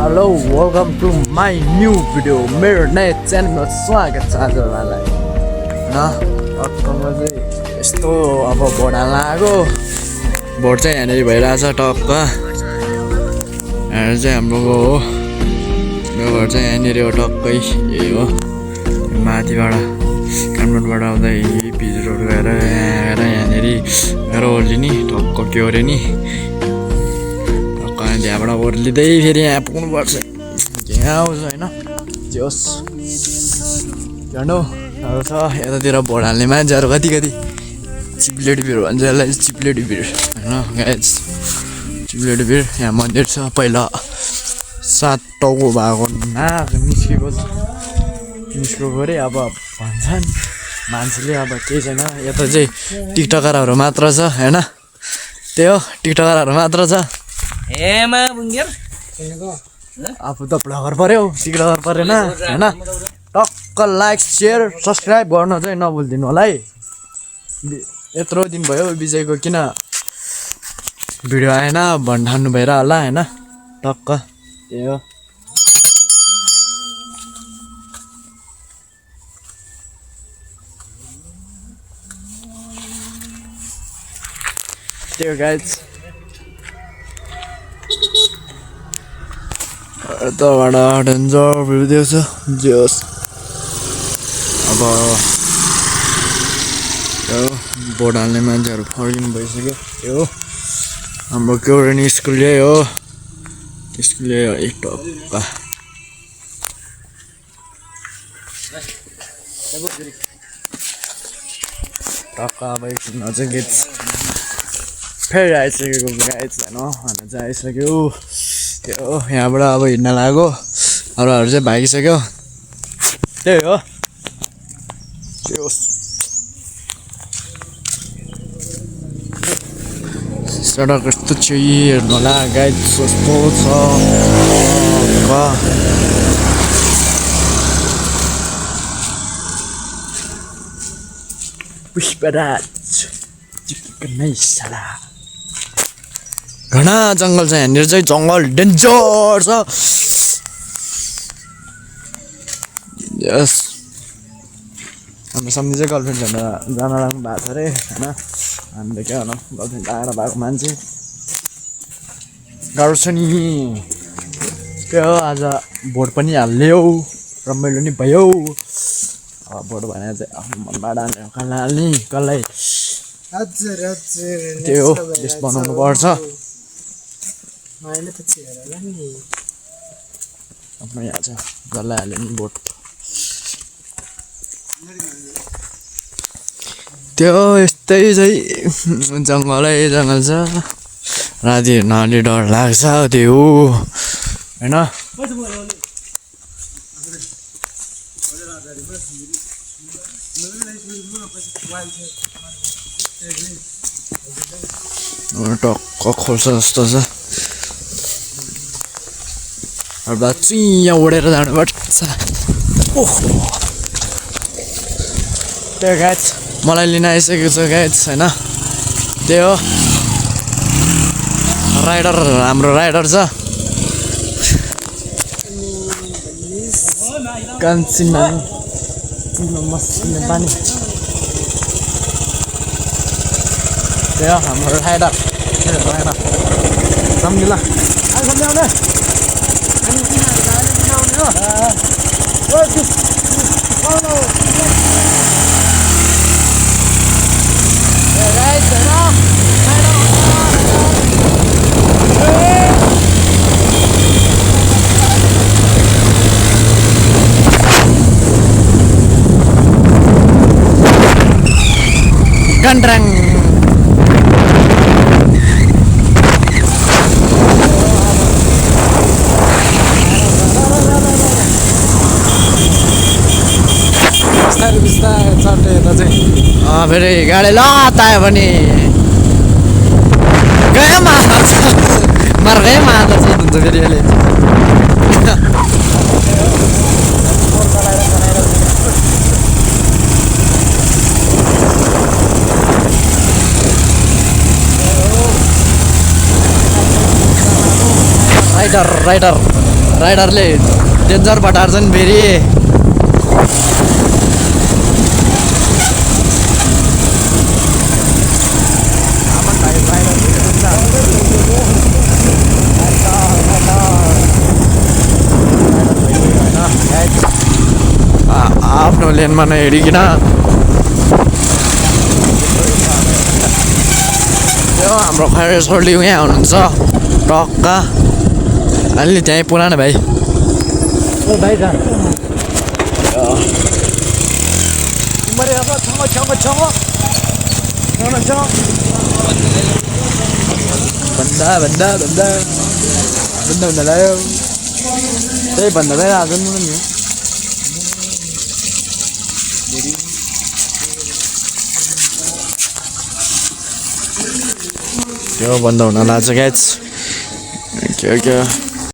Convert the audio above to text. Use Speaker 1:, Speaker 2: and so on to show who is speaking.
Speaker 1: hello welcome to my new video मेरो नयाँ च्यानलमा स्वागत छ आजलाई होइन टक्कमा चाहिँ यस्तो अब भोट हाल्न आएको भोट चाहिँ यहाँनिर भइरहेछ टक्क यहाँ चाहिँ हाम्रो हो मेरो घर चाहिँ यहाँनिर हो टक्कै यही हो माथिबाट काठमाडौँबाट आउँदा पिज रोड गएर यहाँनिर गएर ओर्लिने टक्क के अरे नि त्यहाँबाट ओर्लिँदै फेरि यहाँ पुग्नुपर्छ यहाँ आउँछ होइन जोस् झन्डौहरू छ यतातिर भोट हाल्ने मान्छेहरू कति चिप्लेटी भिड भन्छ यसलाई चिप्लेटी भिड होइन गाइस चिप्लेटी भिड यहाँ मन्दिर छ पहिला 7 टाउको भएको नाक निस्केको अरे अब भन्छन् मान्छेले अब केही छैन यता चाहिँ टिकटकरहरू मात्र छ होइन त्यही हो टिकटकरहरू मात्र छ आफू त भ्लगर पर्यो टिकटकर परेन होइन टक्क लाइक सेयर सब्सक्राइब गर्न चाहिँ नभुलिदिनु होला है यत्रो दिन भयो विजयको किन भिडियो आएन भन्ठान्नु भएर होला होइन टक्क त्यही हो त्यही हो गाइज यताबाट डेन्जर भ्यू देख्छ जोस् अब भोट हाल्ने मान्छेहरू फर्किनु भइसक्यो यो हाम्रो क्युरेनी स्कुल यही हो स्कुल यही हो एक टक्क अब एकछिन अझै गीत फेरि आइसकेको गाइज होइन खाना चाहिँ आइसक्यो त्यो यहाँबाट अब हिँड्न लाग्यो अरूहरू चाहिँ भागिसक्यो त्यही हो त्यो सडक यस्तो चाहिँ हेर्नु होला गाइड कस्तो छ पुष्पराज नै साला घना जङ्गल छ यहाँनिर चाहिँ जङ्गल डेन्जर छ यस हाम्रो सम्झी चाहिँ गर्लफ्रेन्ड जान लाग्नु भएको छ अरे होइन हामीले के भनौँ गर्लफ्रेन्ड आएर भएको मान्छे गाह्रो छ नि त्यो हो आज भोट पनि हाल्यो रमाइलो नि भयो अब भोट भनेर चाहिँ आफ्नो मनबाट हाल्ने कसलाई हाल्ने कसलाई त्यही हो देश बनाउनु पर्छ आफ्नो यहाँ छ जसलाई हाल्यो नि भोट त्यो यस्तै चाहिँ जङ्गलै जङ्गल छ राति हिँड्न अलि डर लाग्छ त्यो होइन टक्क खोल्छ जस्तो छ अब यहाँ उडेर जानुपर्छ त्यो गाइज मलाई लिन आइसकेको छ गाइज होइन त्यही हो राइडर हाम्रो राइडर छ कान्छिना मसिनो पानी त्यही हो हाम्रो राइडर सम्झिला सम्झाउने Gandrang बिस्तारै चट्टे यता चाहिँ फेरि गाडी लतायो भने गयो मार्छ मार्गै मार्दा चाहिँ हुन्छ फेरि अहिले राइडर राइडरले डेन्जर बटार्छन् फेरि आफ्नो लेनमा नहेरिकन यो हाम्रो खैर सरले यहाँ हुनुहुन्छ टक्का अलि त्यहीँ पुरानो भाइ भाइ भन्दा लाग्यो त्यही भन्दा भाइ आज नि यो बन्द हुन लाग्छ गाइज के